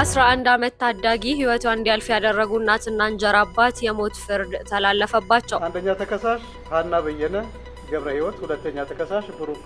የ11 ዓመት ታዳጊ ህይወቷ እንዲያልፍ ያደረጉ እናትና እንጀራ አባት የሞት ፍርድ ተላለፈባቸው። አንደኛ ተከሳሽ ሀና በየነ ገብረ ህይወት፣ ሁለተኛ ተከሳሽ ብሩክ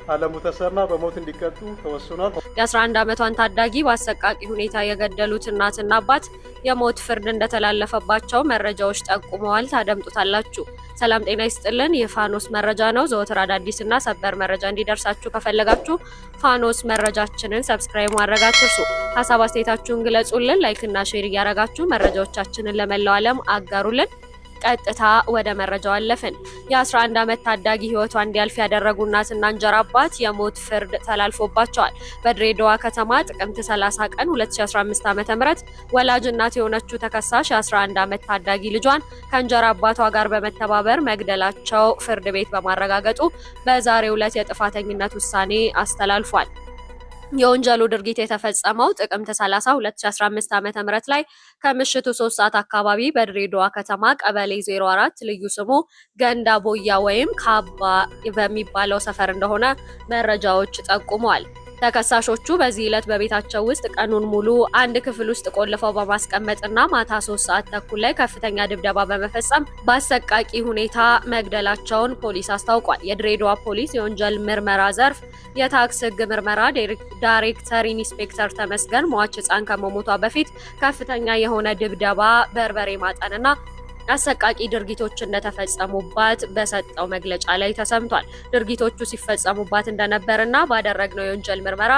አለሙ ተሰማ በሞት እንዲቀጡ ተወስኗል። የ11 ዓመቷን ታዳጊ በአሰቃቂ ሁኔታ የገደሉት እናትና አባት የሞት ፍርድ እንደተላለፈባቸው መረጃዎች ጠቁመዋል። ታደምጡታላችሁ። ሰላም ጤና ይስጥልን። የፋኖስ መረጃ ነው። ዘወትር አዳዲስና ሰበር መረጃ እንዲደርሳችሁ ከፈለጋችሁ ፋኖስ መረጃችንን subscribe ማድረግ አትርሱ። ሀሳብ አስተያየታችሁን ግለጹልን። Like ና share እያረጋችሁ መረጃዎቻችንን ለመላው ዓለም አጋሩልን። ቀጥታ ወደ መረጃው አለፍን። የ11 ዓመት ታዳጊ ህይወቷ እንዲያልፍ ያደረጉ እናትና እንጀራ አባት የሞት ፍርድ ተላልፎባቸዋል። በድሬዳዋ ከተማ ጥቅምት 30 ቀን 2015 ዓ.ም ወላጅ እናት የሆነችው ተከሳሽ የ11 ዓመት ታዳጊ ልጇን ከእንጀራ አባቷ ጋር በመተባበር መግደላቸው ፍርድ ቤት በማረጋገጡ በዛሬው ዕለት የጥፋተኝነት ውሳኔ አስተላልፏል። የወንጀሉ ድርጊት የተፈጸመው ጥቅምት 30 2015 ዓ.ም ላይ ከምሽቱ 3 ሰዓት አካባቢ በድሬዳዋ ከተማ ቀበሌ 04 ልዩ ስሙ ገንዳ ቦያ ወይም ካባ በሚባለው ሰፈር እንደሆነ መረጃዎች ጠቁመዋል። ተከሳሾቹ በዚህ ዕለት በቤታቸው ውስጥ ቀኑን ሙሉ አንድ ክፍል ውስጥ ቆልፈው በማስቀመጥና ማታ 3 ሰዓት ተኩል ላይ ከፍተኛ ድብደባ በመፈጸም በአሰቃቂ ሁኔታ መግደላቸውን ፖሊስ አስታውቋል። የድሬዳዋ ፖሊስ የወንጀል ምርመራ ዘርፍ የታክስ ሕግ ምርመራ ዳይሬክተር ኢንስፔክተር ተመስገን ሟች ሕፃን ከመሞቷ በፊት ከፍተኛ የሆነ ድብደባ፣ በርበሬ ማጠንና አሰቃቂ ድርጊቶች እንደተፈጸሙባት በሰጠው መግለጫ ላይ ተሰምቷል። ድርጊቶቹ ሲፈጸሙባት እንደነበርና ባደረግነው የወንጀል ምርመራ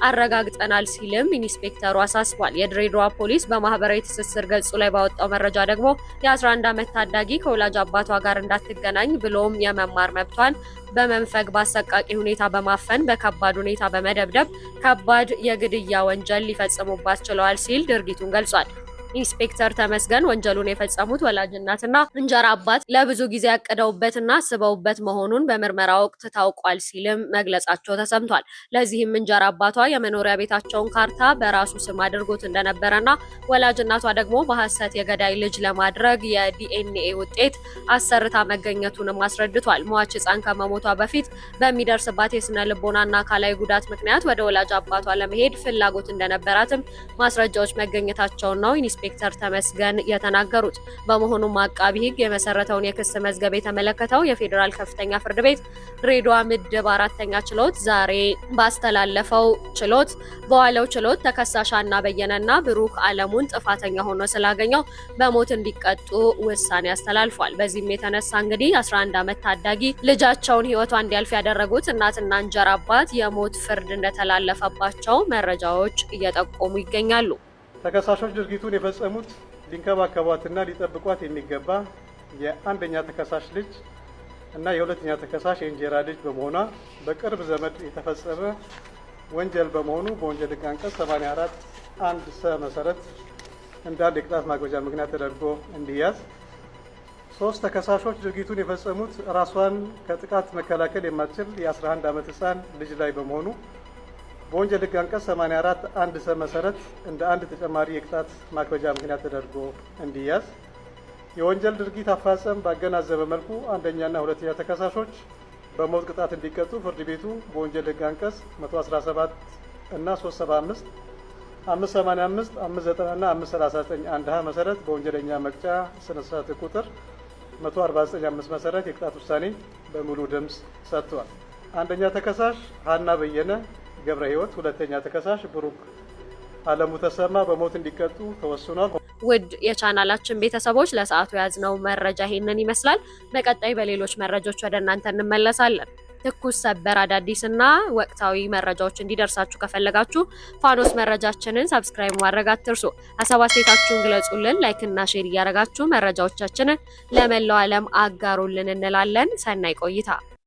አረጋግጠናል ሲልም ኢንስፔክተሩ አሳስቧል። የድሬዳዋ ፖሊስ በማህበራዊ ትስስር ገጹ ላይ ባወጣው መረጃ ደግሞ የ11 ዓመት ታዳጊ ከወላጅ አባቷ ጋር እንዳትገናኝ ብሎም የመማር መብቷን በመንፈግ በአሰቃቂ ሁኔታ በማፈን በከባድ ሁኔታ በመደብደብ ከባድ የግድያ ወንጀል ሊፈጽሙባት ችለዋል ሲል ድርጊቱን ገልጿል። ኢንስፔክተር ተመስገን ወንጀሉን የፈጸሙት ወላጅ እናትና እንጀራ አባት ለብዙ ጊዜ ያቅደውበትና አስበውበት መሆኑን በምርመራ ወቅት ታውቋል ሲልም መግለጻቸው ተሰምቷል። ለዚህም እንጀራ አባቷ የመኖሪያ ቤታቸውን ካርታ በራሱ ስም አድርጎት እንደነበረና ወላጅ እናቷ ደግሞ በሐሰት የገዳይ ልጅ ለማድረግ የዲኤንኤ ውጤት አሰርታ መገኘቱንም አስረድቷል። ሟች ሕፃን ከመሞቷ በፊት በሚደርስባት የስነ ልቦናና አካላዊ ጉዳት ምክንያት ወደ ወላጅ አባቷ ለመሄድ ፍላጎት እንደነበራትም ማስረጃዎች መገኘታቸውን ነው ኢንስፔክተር ተመስገን የተናገሩት። በመሆኑም አቃቢ ሕግ የመሰረተውን የክስ መዝገብ የተመለከተው የፌዴራል ከፍተኛ ፍርድ ቤት ድሬዳዋ ምድብ አራተኛ ችሎት ዛሬ ባስተላለፈው ችሎት በዋለው ችሎት ተከሳሽ ሀና በየነና ብሩክ አለሙን ጥፋተኛ ሆኖ ስላገኘው በሞት እንዲቀጡ ውሳኔ አስተላልፏል። በዚህም የተነሳ እንግዲህ 11 ዓመት ታዳጊ ልጃቸውን ሕይወቷ እንዲያልፍ ያደረጉት እናትና እንጀራ አባት የሞት ፍርድ እንደተላለፈባቸው መረጃዎች እየጠቆሙ ይገኛሉ። ተከሳሾች ድርጊቱን የፈጸሙት ሊንከባከቧትና ሊጠብቋት የሚገባ የአንደኛ ተከሳሽ ልጅ እና የሁለተኛ ተከሳሽ የእንጀራ ልጅ በመሆኗ በቅርብ ዘመድ የተፈጸመ ወንጀል በመሆኑ በወንጀል ሕግ አንቀጽ 84 1 ሰ መሰረት እንደ አንድ የቅጣት ማክበጃ ምክንያት ተደርጎ እንዲያዝ። ሶስት ተከሳሾች ድርጊቱን የፈጸሙት ራሷን ከጥቃት መከላከል የማትችል የ11 ዓመት ሕፃን ልጅ ላይ በመሆኑ በወንጀል ሕግ አንቀጽ 84 1 ሰ መሰረት እንደ አንድ ተጨማሪ የቅጣት ማክበጃ ምክንያት ተደርጎ እንዲያዝ። የወንጀል ድርጊት አፈጻጸም ባገናዘበ መልኩ አንደኛና ሁለተኛ ተከሳሾች በሞት ቅጣት እንዲቀጡ ፍርድ ቤቱ በወንጀል ሕግ አንቀጽ 117 እና 375፣ 585፣ 590 እና 539 1 ሀ መሰረት በወንጀለኛ መቅጫ ስነ ስርዓት ቁጥር 149(5) መሰረት የቅጣት ውሳኔ በሙሉ ድምፅ ሰጥቷል። አንደኛ ተከሳሽ ሀና በየነ ገብረ ሕይወት፣ ሁለተኛ ተከሳሽ ብሩክ አለሙ ተሰማ በሞት እንዲቀጡ ተወስኗል። ውድ የቻናላችን ቤተሰቦች ለሰዓቱ የያዝነው መረጃ ይሄንን ይመስላል። በቀጣይ በሌሎች መረጃዎች ወደ እናንተ እንመለሳለን። ትኩስ፣ ሰበር፣ አዳዲስ እና ወቅታዊ መረጃዎች እንዲደርሳችሁ ከፈለጋችሁ ፋኖስ መረጃችንን subscribe ማድረግ አትርሱ። ሀሳብ አስተያየታችሁን ግለጹልን። Like እና share እያደረጋችሁ መረጃዎቻችንን ለመላው ዓለም አጋሩልን እንላለን። ሰናይ ቆይታ።